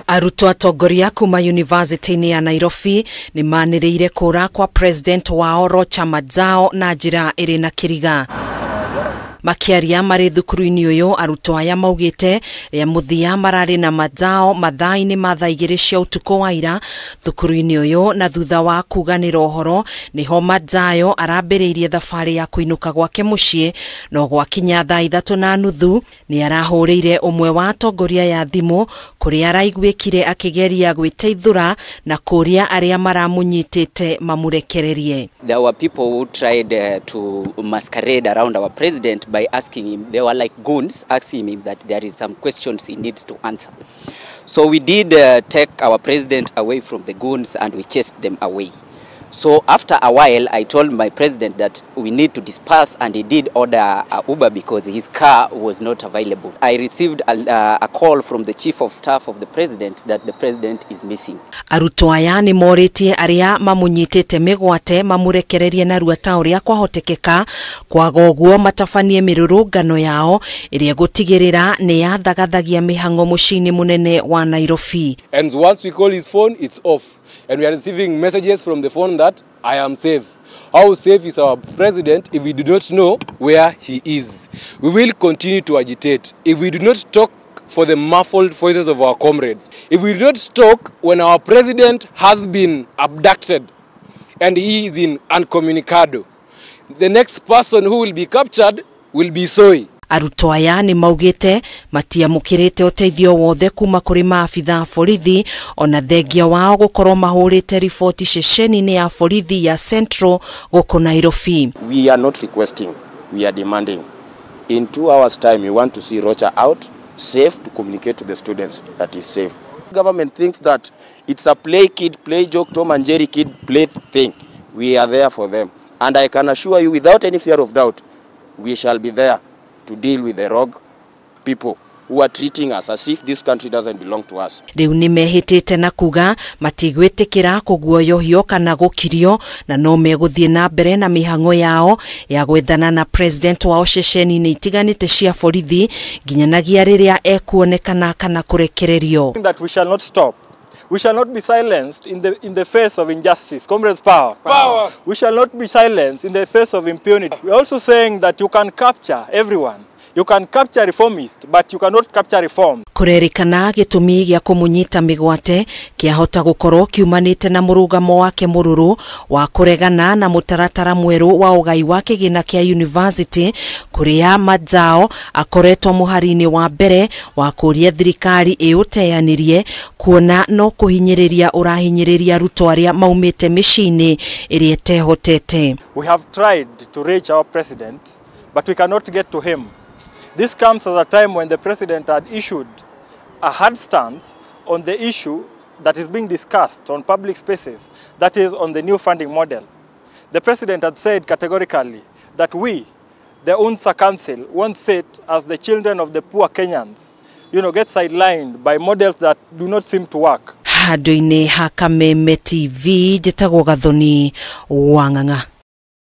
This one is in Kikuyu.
Arutwo atongoria kuma University-inĩ ya Nairobi nĩ manĩrĩire kũra kwa president wao Rocha Madzao na njĩra ĩrĩ na kĩriga. Makĩaria marĩ thukuru-inĩ ũyũ, arutwo aya maugĩte rĩa mũthia mararĩ na Madzao mathaa-inĩ ma thaa 2 cia ũtukũ wa ira thukuru-inĩ ũyũ, na thutha wa kuganĩra ũhoro nĩho Madzao arambĩrĩirie thabarĩ ya kũinũka gwake mũciĩ, no gwakinya thaa 3:30 nĩ arahũrĩire ũmwe wa atongoria ya thimũ kũrĩa araiguĩkire akĩgeria gwĩteithũra na kũria arĩa maramũnyitĩte mamũrekererie. There were people who tried to masquerade around our president by asking him, they were like goons asking him that there is some questions he needs to answer. So we did take our president away from the goons and we chased them away. So after a while, I told my president that we need to disperse, and he did order a Uber because his car was not available. I received a call from the chief of staff of the president that the president is missing. Arutwo aya nĩ morĩtie arĩa mamũnyitĩte mĩgwate mamũrekererie narua ta ũrĩa kwahotekeka, kwaga ũguo matabanie mĩrũrũngano yao ĩrĩa gũtigĩrĩra nĩ yathagathagia mĩhang'o mũciĩ-inĩ mũnene wa Nairobi. And once we call his phone, it's off. And we are receiving messages from the phone that I am safe. How safe is our president if we do not know where he is? We will continue to agitate. If we do not talk for the muffled voices of our comrades, if we do not talk when our president has been abducted and he is in incommunicado, the next person who will be captured will be Soi. Arutwo aya nĩ maugĩte matiamũkĩrĩte ũteithio wothe kuma kũrĩ maabitha a borithi, ona thengia wao gũkorwo mahũrĩte riboti ceceni-inĩ ya borithi ya Central gũkũ Nairobi. We are not requesting, we are demanding. In 2 hours time we want to see Rocha out safe to communicate to the students that is safe. Government thinks that it's a play kid, play joke, Tom and Jerry kid play thing. We are there for them. And I can assure you without any fear of doubt, we shall be there to deal with the rogue people who are treating us as if this country doesn't belong to us. Rĩu nĩ mehĩtĩte na kuga matigwĩtĩkĩra kũguoyohio kana gũkirio, na no megũthiĩ na mbere na mĩhang'o yao ya gwethana na president wao ceceni-inĩ itiganĩte cia borithi nginyanagia rĩrĩa ekuonekana kana kũrekererio. That we shall not stop. We shall not be silenced in the face of injustice. Comrades, power. Power. We shall not be silenced in the face of impunity. We are also saying that you can capture everyone. You can capture reformists, but you cannot capture reform. Kũrerĩkana gĩtũmi gĩa kũmũnyita mĩgwate kĩahota gũkorwo kiumanĩte na mũrũgamo wake mũrũrũ wa kũregana na mũtaratara mwerũ wa ũgai wa kĩgĩna kĩa university, kũrĩa Madzao akoretwo mũhari-inĩ wa mbere wa kũria thirikari ĩũteanĩrie, kuona no kũhinyĩrĩria ũrahinyĩrĩria arutwo arĩa maumĩte mĩciĩ-inĩ ĩrĩa ĩtehotete. We have tried to reach our president, but we cannot get to him. This comes at a time when the president had issued a hard stance on the issue that is being discussed on public spaces, that is on the new funding model. The president had said categorically that we, the UNSA Council, won't sit as the children of the poor Kenyans, get sidelined by models that do not seem to work. Handũ-inĩ ha Kameme TV, njĩtagwo Gathoni Wang'ang'a.